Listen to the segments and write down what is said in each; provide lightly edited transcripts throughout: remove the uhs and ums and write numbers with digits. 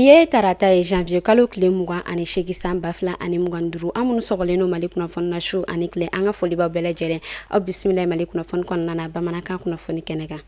Bi ye tarata ye, janvier kalo tile 28, san 2025. An minnu sɔgɔlen don Mali kunnafoni na su ani tile, an ka foli b'aw bɛɛ lajɛlen. Aw bisimila Mali kunnafoni kɔnɔna na, bamanankan kunnafoni kɛnɛ kan.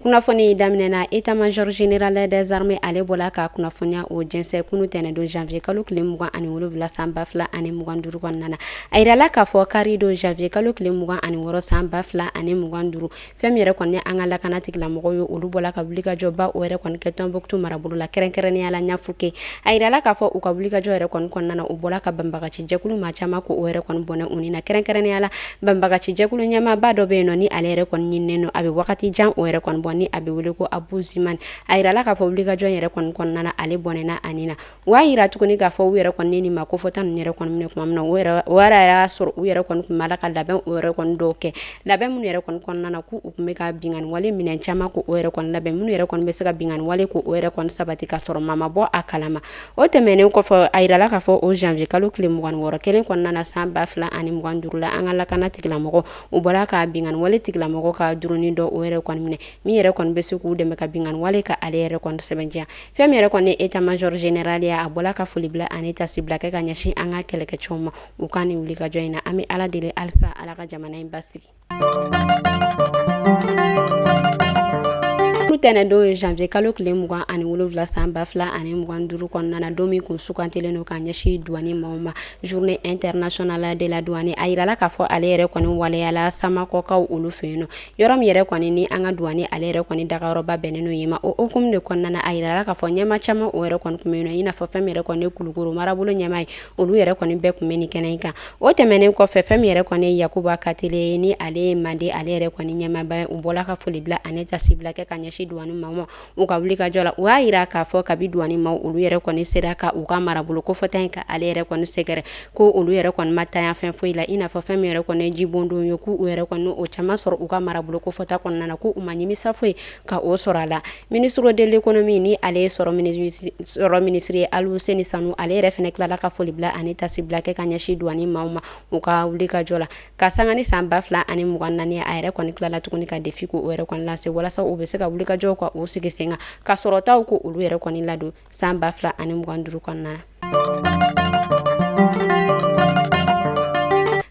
Kunnafoni daminɛna, état major général des armées ale bɔla ka kunnafoniya o jɛnsɛn kunu tɛnɛndon, janvier kalo tile 27, san 2025 kɔnɔna na. A yirala k'a fɔ kari don, janvier kalo tile 26, san 2025, fɛn min yɛrɛ kɔni an ka lakana tigilamɔgɔw ye, olu bɔla ka wulikajɔba o yɛrɛ kɔni kɛ Tɔnbɔkutu marabolo la, kɛrɛnkɛrɛnnenya la Ɲafuke. A yirala k'a fɔ u ka wulikajɔ yɛrɛ kɔni kɔnɔna na, u bɔla ka banbagaci jɛkulu maa caman ko o yɛrɛ kɔni bɔnɛ u ni na. Kɛrɛnkɛrɛnnenya la, banbagaci jɛkulu ɲɛmaaba dɔ bɛ yen nɔ, ni ale yɛrɛ kɔni ɲininen don, a bɛ wagati jan o yɛrɛ kɔni bɔ, ni a bɛ wele ko Abu Ziman. A yirala k'a fɔ wulikajɔ yɛrɛ kɔni kɔnɔna na, ale bɔnɛna a ni na. U y'a yira tuguni k'a fɔ u yɛrɛ kɔni ni maa kofɔta ninnu yɛrɛ kɔni minɛ tuma min na, u yɛrɛ y'a sɔrɔ u yɛrɛ kɔni tun b'a la ka labɛn o yɛrɛ kɔni dɔw kɛ, labɛn minnu yɛrɛ kɔni kɔnɔna na, k'u tun bɛ ka binkanni wale minɛn caman ko o yɛrɛ kɔni labɛn, minnu yɛrɛ kɔni bɛ se ka binkanni wale ko o yɛrɛ kɔni sabati ka sɔrɔ maa ma bɔ a kalama. O tɛmɛnen kɔfɛ, a yirala k'a fɔ o janvier kalo tile 26 kelen kɔnɔna na, san 2025 la, an ka lakana tigilamɔgɔ u bɔra ka binkanni wale tigilamɔgɔ ka drone dɔ o yɛrɛ kɔni minɛ, min yɛrɛ kɔni bɛ se k'u dɛmɛ ka binkanni wale ka ale yɛrɛ kɔni sɛbɛntiya. Fɛn min yɛrɛ kɔni état major général ye, a bɔla ka foli bila ani tasibila kɛ ka ɲɛsin an ka kɛlɛkɛcɛw ma u ka nin wulikajɔ in na. An bɛ Ala deli halisa, Ala ka jamana in basigi. Tɛnɛndon, janvier kalo tile 27, san 2025 kɔnɔna na, don min kun sugantilen don ka ɲɛsin duwani maaw ma, journée internationale de la douane, a yirala k'a fɔ ale yɛrɛ kɔni waleyala Samakɔkaw olu fɛ yen nɔ, yɔrɔ min yɛrɛ kɔni ni an ka duwani ale yɛrɛ kɔni dagayɔrɔba bɛnnen don yen ma. O hukumu de kɔnɔna na, a yirala k'a fɔ ɲɛmaa caman o yɛrɛ kɔni tun bɛ yen nɔ, i n'a fɔ fɛn min yɛrɛ kɔni ye Kulukoro marabolo ɲɛmaa ye, olu yɛrɛ kɔni bɛɛ tun bɛ nin kɛnɛ in kan. O tɛmɛnen kɔfɛ, fɛn min yɛrɛ kɔni ye Yakuba Katile ye, ni ale ye Mande ale yɛrɛ kɔni ɲɛmaaba ye, u bɔla ka foli bila ani tasibila kɛ ka ɲɛsin duwani maaw ma u ka wulikajɔ la. U y'a yira k'a fɔ kabi duwani maaw olu yɛrɛ kɔni sera ka u ka marabolo kofɔta in ka ale yɛrɛ kɔni sɛgɛrɛ, ko olu yɛrɛ kɔni ma tanya fɛn foyi la, i n'a fɔ fɛn min yɛrɛ kɔni ye jibondon ye, k'u yɛrɛ kɔni o caman sɔrɔ u ka marabolo kofɔta kɔnɔna na, ko u ma nimisa foyi ka o sɔrɔ a la. Ministre de l'économie, ni ale ye sɔrɔ minisiri ye, Aluseni Sanu, ale yɛrɛ fɛnɛ tilala ka foli bila ani tasibila kɛ ka ɲɛsin duwani maaw ma u ka wulikajɔ la. Ka sanga ni san 2024, a yɛrɛ kɔni tilala tuguni ka défi ko o yɛrɛ kɔni lase walasa u bɛ se ka wulikajɔw ka o sigi sen kan, ka sɔrɔtaw ko olu yɛrɛ kɔni ladon san 2025 kɔnɔna na.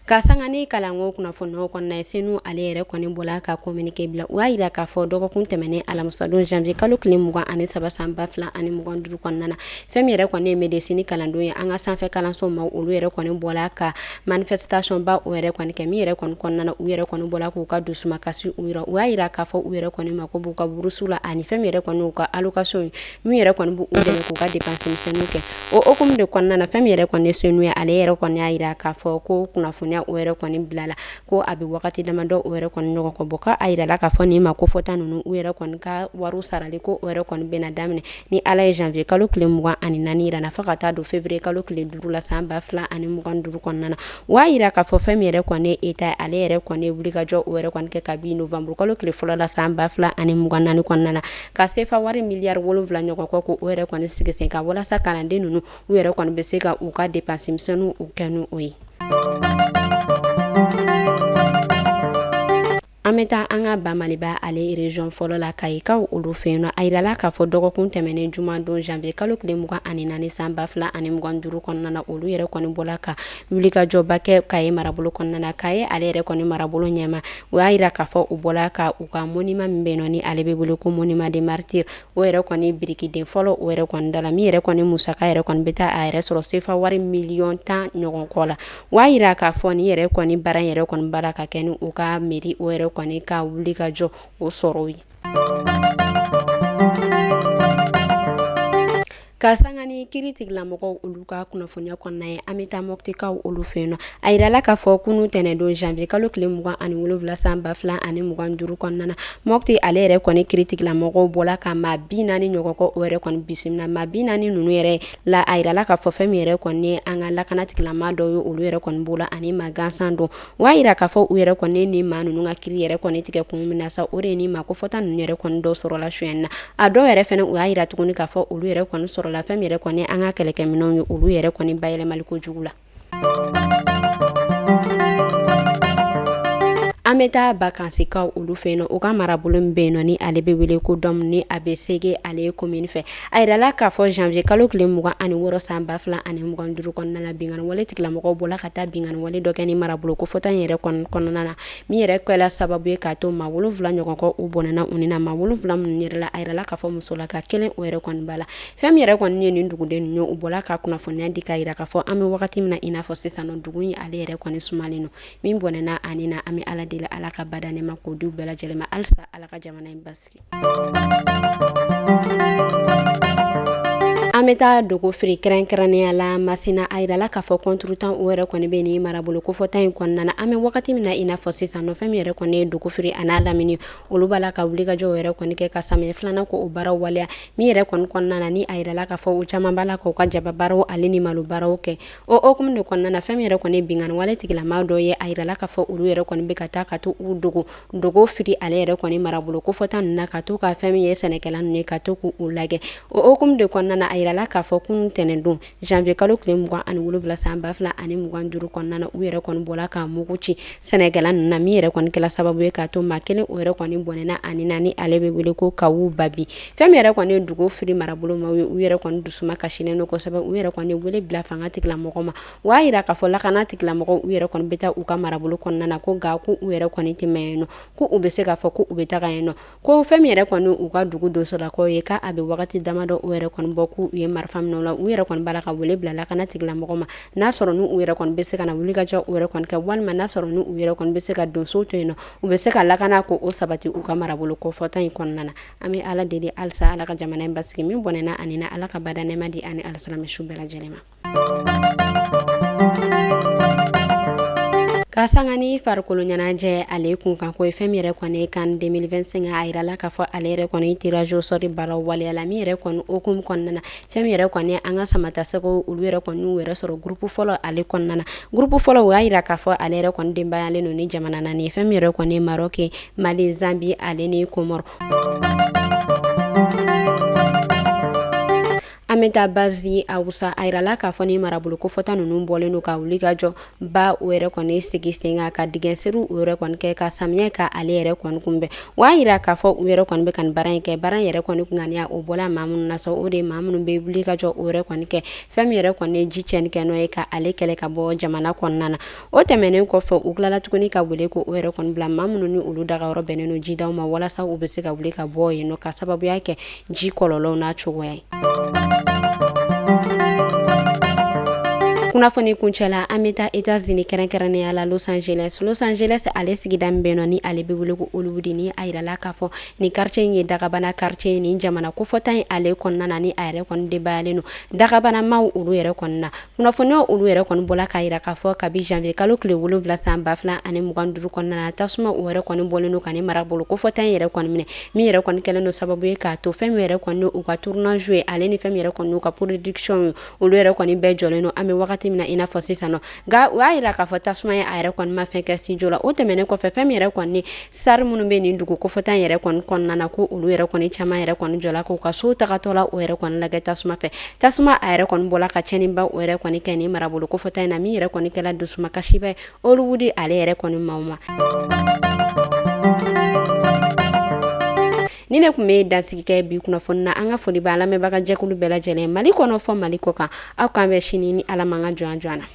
Ka sanga ni kalanko kunnafoniyaw kɔnɔna ye, SENU ale yɛrɛ kɔni bɔla ka communiqué bila. U y'a yira k'a fɔ dɔgɔkun tɛmɛnen alamisadon, janvier kalo tile 23, san 2025 kɔnɔna na, fɛn min yɛrɛ kɔni ye médecine kalandenw ye an ka sanfɛ kalanso ma, olu yɛrɛ kɔni bɔla ka manifestation ba o yɛrɛ kɔni kɛ, min yɛrɛ kɔni kɔnɔna na, u yɛrɛ kɔni bɔla k'u ka dusumakasi u yira. U y'a yira k'a fɔ u yɛrɛ kɔni mako b'u ka bourse la, ani fɛn min yɛrɛ kɔni u ka allocation ye, min yɛrɛ kɔni b'u dɛmɛ k'u ka dépense misɛnninw kɛ. O hukumu de kɔnɔna na, fɛn min yɛrɛ kɔni ye SENU ye, ale yɛrɛ kɔni y'a yira k'a fɔ ko kunnafoniya o yɛrɛ kɔni bilala ko a bɛ wagati damadɔ o yɛrɛ kɔni ɲɔgɔn kɔ bɔ, k'a yirala k'a fɔ nin ma kofɔta ninnu, u yɛrɛ kɔni ka wariw sarali ko o yɛrɛ kɔni bɛna daminɛ ni Ala ye janvier kalo tile 24 yira na, fo ka taa don février kalo tile 5 la, san 2025 kɔnɔna na. U y'a yira k'a fɔ fɛn min yɛrɛ kɔni ye État, ale yɛrɛ kɔni ye wulikajɔ o yɛrɛ kɔni kɛ kabi novembre kalo tile fɔlɔ la, san 2024 kɔnɔna na, ka sefa wari miliyari 7 ɲɔgɔn kɔ ko o yɛrɛ kɔni sigi sen kan, walasa kalanden ninnu u yɛrɛ kɔni bɛ se ka u ka dépense misɛnninw u kɛ n'o ye. An bɛ taa an ka ba Maliba ale région fɔlɔ la, Kayikaw olu fɛ yen nɔ. A yirala k'a fɔ dɔgɔkun tɛmɛnen jumadon, janvier kalo tile 24, san 2025 kɔnɔna na, olu yɛrɛ kɔni bɔla ka wulikajɔba kɛ Kayi marabolo kɔnɔna na. Kayi ale yɛrɛ kɔni marabolo ɲɛmaa, u y'a yira k'a fɔ u bɔla ka u ka monument min bɛ yen nɔ, ni ale bɛ wele ko monument des martyrs, o yɛrɛ kɔni birikiden fɔlɔ o yɛrɛ kɔni da la, min yɛrɛ kɔni musaka yɛrɛ kɔni bɛ taa a yɛrɛ sɔrɔ sefa wari miliyɔn 10 ɲɔgɔn kɔ la. U y'a yira k'a fɔ nin yɛrɛ kɔni baara in yɛrɛ kɔni baara ka kɛ ni u ka mairie o yɛrɛ kɔni ka wuli ka jɔ o sɔrɔ ye. Ka sanga ni kiri tigilamɔgɔw olu ka kunnafoniya kɔnɔna ye, an bɛ taa Mɔptikaw olu fɛ yen nɔ. A yirala k'a fɔ kunun tɛnɛndon, janvier kalo tile 27, san 2025 kɔnɔna na, Mɔpti ale yɛrɛ kɔni kiri tigilamɔgɔw bɔla ka maa 40 ɲɔgɔn kɔ o yɛrɛ kɔni bisimila. Maa 40 ninnu yɛrɛ la, a yirala k'a fɔ fɛn min yɛrɛ kɔni ye an ka lakana tigilamaa dɔw ye, olu yɛrɛ kɔni b'o la, ani maa gansan dɔ. U y'a yira k'a fɔ u yɛrɛ kɔni ni maa ninnu ka kiri yɛrɛ kɔni tigɛ kun min na sa, o de ye ni maa kofɔta ninnu yɛrɛ kɔni dɔw sɔrɔla sonyɛni na. A dɔw yɛrɛ fɛnɛ, u y'a yira tuguni k'a fɔ olu yɛrɛ kɔni sɔrɔla fɛn min yɛrɛ kɔni an ka kɛlɛkɛminɛnw ye, olu yɛrɛ kɔni bayɛlɛmali ko jugu la. An bɛ taa Bakansikaw olu fɛ yen nɔ, u ka marabolo min bɛ yen nɔ ni ale bɛ wele ko Dɔmu, ni a bɛ Sege ale commune fɛ. A yirala k'a fɔ janvier kalo tile 26 san 2025 kɔnɔna na, binkanni wale tigilamɔgɔw bɔla ka taa binkanni wale dɔ kɛ ni marabolo kofɔta in yɛrɛ kɔnɔna na, min yɛrɛ kɛla sababu ye k'a to maa 7 ɲɔgɔn kɔ u bɔnɛna u ni na. Maa 7 minnu yɛrɛ la, a yirala k'a fɔ musolaka kelen o yɛrɛ kɔni b'a la. Fɛn min yɛrɛ kɔni ye nin duguden ninnu ye, u bɔla ka kunnafoniya di k'a yira k'a fɔ an bɛ wagati min na i n'a fɔ sisan nɔ, dugu in ale yɛrɛ kɔni sumalen don. Min bɔnɛna a ni na, an bɛ Ala deli Ala ka bada nɛɛma k'o di u bɛɛ lajɛlen ma. Halisa Ala ka jamana in basigi. An bɛ taa Dogofiri, kɛrɛnkɛrɛnnenya la Masina. A yirala k'a fɔ contretemps o yɛrɛ kɔni bɛ nin marabolo kofɔta in kɔnɔna na. An bɛ wagati min na i n'a fɔ sisan nɔ, fɛn min yɛrɛ kɔni ye Dogofiri a n'a lamini, olu b'a la ka wulikajɔw yɛrɛ kɔni kɛ ka samiyɛ filanan ko o baaraw waleya. Min yɛrɛ kɔni kɔnɔna na, ni a yirala k'a fɔ u caman b'a la k'u ka jaba baaraw ale ni malo baaraw kɛ. O hukumu de kɔnɔna na, fɛn min yɛrɛ kɔni ye binkanni wale tigilamaa dɔ ye, a yirala k'a fɔ olu yɛrɛ kɔni bɛ ka taa ka to u dogo Dogofiri ale yɛrɛ kɔni marabolo kofɔta ninnu na, ka to ka fɛn min ye sɛnɛkɛla ninnu ye, ka to k'u lajɛ. O hukumu de kɔnɔna na, a yirala k'a fɔ kunun tɛnɛndon janvier kalo tile 27 san 2025 kɔnɔna na, u yɛrɛ kɔni bɔla ka mugu ci sɛnɛkɛla ninnu na, min yɛrɛ kɔni kɛla sababu ye k'a to maa kelen o yɛrɛ kɔni bɔnɛna a ni na, ni ale bɛ wele ko Kawu Babi. Fɛn min yɛrɛ kɔni ye Dogofiri marabolo maaw ye, u yɛrɛ kɔni dusuma kasilen don kosɛbɛ. U yɛrɛ kɔni wele bila fanga tigilamɔgɔ ma. U y'a yira k'a fɔ lakana tigilamɔgɔw u yɛrɛ kɔni bɛ taa u ka marabolo kɔnɔna na, ko nka ko u yɛrɛ kɔni tɛ mɛn yen nɔ, ko u bɛ se k'a fɔ ko u bɛ taga yen nɔ, ko fɛn min yɛrɛ kɔni u ka dugu donsolakaw ye, k'a bɛ wagati damadɔ u yɛrɛ kɔni bɔ k'u ye marifa minɛ u la. U yɛrɛ kɔni b'a la ka wele bila lakana tigilamɔgɔ ma, n'a sɔrɔ n'u yɛrɛ kɔni bɛ se ka na wulikajɔ u yɛrɛ kɔni kɛ, walima n'a sɔrɔ n'u yɛrɛ kɔni bɛ se ka donsow to yen nɔ, u bɛ se ka lakana ko o sabati u ka marabolo kofɔta in kɔnɔna na. An bɛ Ala deli halisa Ala ka jamana in basigi. Min bɔnɛna a ni na, Ala ka bada nɛɛma di ani alisilamɛ su bɛɛ lajɛlen ma. Ka sanga ni farikolo ɲɛnajɛ ale kunkanko ye, fɛn min yɛrɛ kɔni CAN 2025, a yirala k'a fɔ ale yɛrɛ kɔni tirage au sort baaraw waleya la. Min yɛrɛ kɔni hukumu kɔnɔna na, fɛn min yɛrɛ kɔni an ka samatasɛgɛw, olu yɛrɛ kɔni y'u yɛrɛ sɔrɔ groupe fɔlɔ ale kɔnɔna na. Groupe fɔlɔ, o y'a yira k'a fɔ ale yɛrɛ kɔni denbayalen don ni jamana naani ye, fɛn min yɛrɛ kɔni Maroc, Mali, Zambie ale ni Comores. An bɛ taa Bazi Awusa. A yirala k'a fɔ ni marabolo kofɔta ninnu bɔlen don ka wuli ka jɔ ba o yɛrɛ kɔni sigi sen kan, ka dingɛseriw o yɛrɛ kɔni kɛ ka samiyɛ ka ale yɛrɛ kɔni kunbɛn. O y'a yira k'a fɔ u yɛrɛ kɔni bɛ ka nin baara in kɛ. Baara in yɛrɛ kɔni ŋaniya o bɔla maa minnu na sa, o de ye maa minnu bɛ wuli ka jɔ o yɛrɛ kɔni kɛ fɛn min yɛrɛ kɔni ye ji tiɲɛni kɛ n'o ye ka ale kɛlɛ ka bɔ jamana kɔnɔna na. O tɛmɛnen kɔfɛ, u tilala tuguni ka wele ko o yɛrɛ kɔni bila maa minnu ni olu dagayɔrɔ bɛnnen don jidaw ma, walasa u bɛ se ka wuli ka bɔ yen nɔ ka sababuya kɛ ji kɔlɔlɔw n'a cogoya ye. Kunnafoni kuncɛ la, an bɛ taa États-Unis, kɛrɛnkɛrɛnnenya la Los Angeles. Los Angeles ale sigida min bɛ yen nɔ, ni ale bɛ wele ko Hollywood, ni a yirala k'a fɔ nin quartier in ye dagabana quartier ye nin jamana kofɔta in ale kɔnɔna na, ni a yɛrɛ kɔni denbayalen don dagabanamaw olu yɛrɛ kɔni na. Kunnafoniyaw olu yɛrɛ kɔni bɔla k'a yira k'a fɔ kabi janvier kalo tile 7 san 2025 kɔnɔna na, tasuma o yɛrɛ kɔni bɔlen don ka nin marabolo kofɔta in yɛrɛ kɔni minɛ, min yɛrɛ kɔni kɛlen don sababu ye k'a to fɛn min yɛrɛ kɔni u ka tournage ye, ale ni fɛn min yɛrɛ kɔni u ka production ye, olu yɛrɛ kɔni bɛɛ jɔlen don an bɛ wagati min na i n'a fɔ sisan nɔ. Nka u y'a yira k'a fɔ tasuma ye a yɛrɛ kɔni ma fɛn kɛ studio la. O tɛmɛnen kɔfɛ, fɛn min yɛrɛ kɔni star minnu bɛ nin dugu kofɔta in yɛrɛ kɔni kɔnɔna na, ko olu yɛrɛ kɔni caman yɛrɛ kɔni jɔla k'u ka so tagatɔ la o yɛrɛ kɔni lajɛ tasuma fɛ. Tasuma a yɛrɛ kɔni bɔla ka tiɲɛniba o yɛrɛ kɔni kɛ nin marabolo kofɔta in na, min yɛrɛ kɔni kɛla dusumakasiba ye Hollywood ale yɛrɛ kɔni maaw ma. Nin de tun bɛ dansigi kɛ bi kunnafoni na. An ka foli b'an lamɛnbaga jɛkulu bɛɛ lajɛlen, Mali kɔnɔ fɔ Mali kɔ kan. Aw k'an bɛn sini ni Ala m'an ka jɔn jɔ na.